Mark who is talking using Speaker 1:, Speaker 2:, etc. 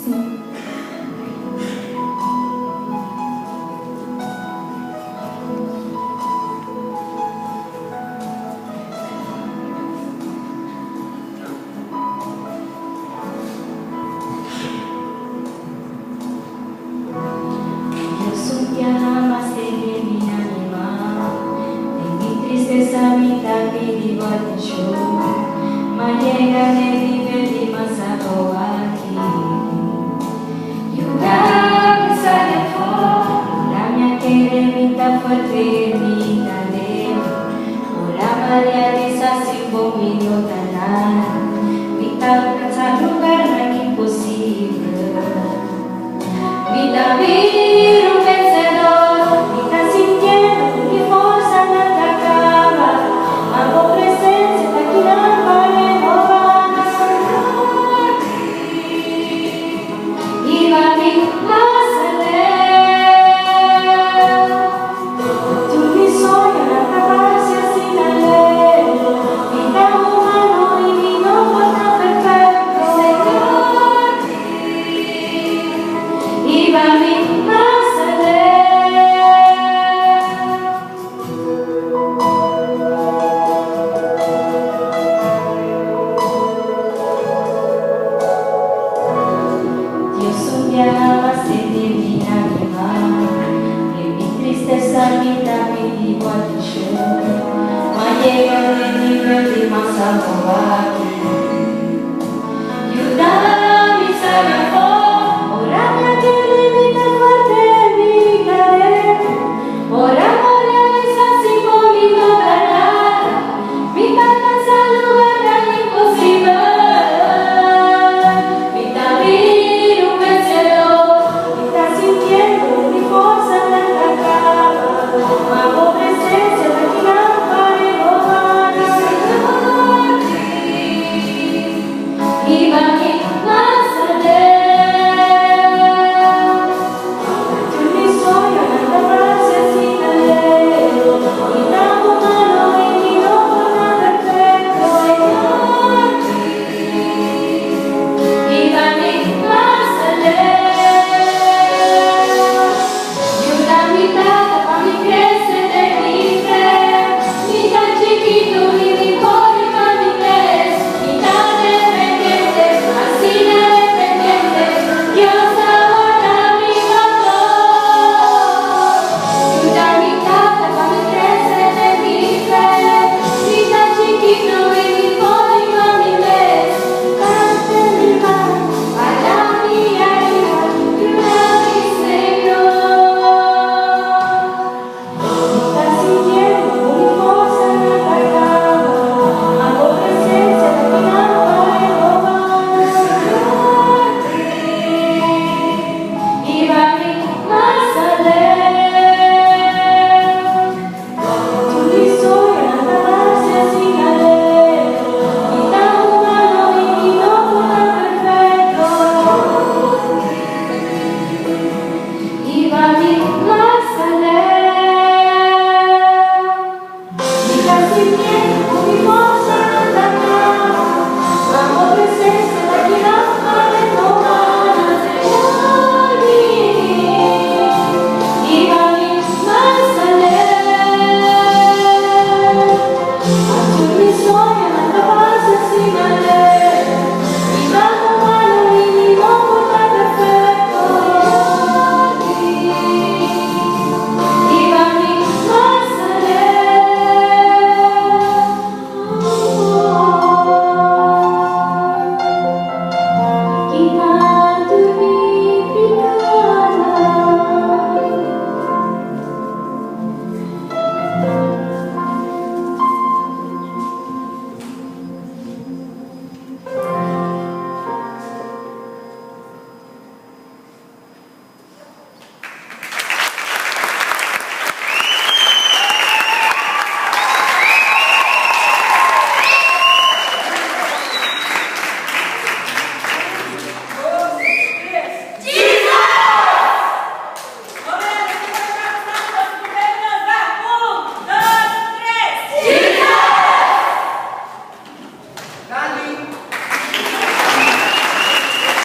Speaker 1: Sí. Dios un biaha mas tene mi anima. Den mi tristesa mi ta pidi bo atencion. M'a yega n'e nivel di mas abou aki. Yuda mi sali afó. Ora mi a kere mi ta fuerte, mi ta débil. Ora m'a realisa sin bo mi no ta nada. Mi ta alcansa lugarnan imposibel. Mi ta bira un vencedor. Mi ta sintiendo cu mi forsanan ta caba, ma bo presencia ta kinan pa renoba. Señor, hiba mi mas aleu. Tur mi soñonan ta parce asina leu. Mi ta humano y mi no por ta perfecto. Señor, hiba mi mas aleu. Dios un biaha mas tene mi anima. Den mi tristesa mi ta pidi bo atencion. M'a yega n'e nivel di mas abou aki. Yuda mi sali afó. Ora mi a kere mi ta fuerte, mi ta débil. Ora m'a realisa sin bo mi no ta nada. Mi ta alcansa lugarnan imposibel. Mi ta bira un vencedor. Mi ta sintiendo mi forsanan ta caba. Ma bo presencia ta kinan pa renoba. Señor, hiba mi.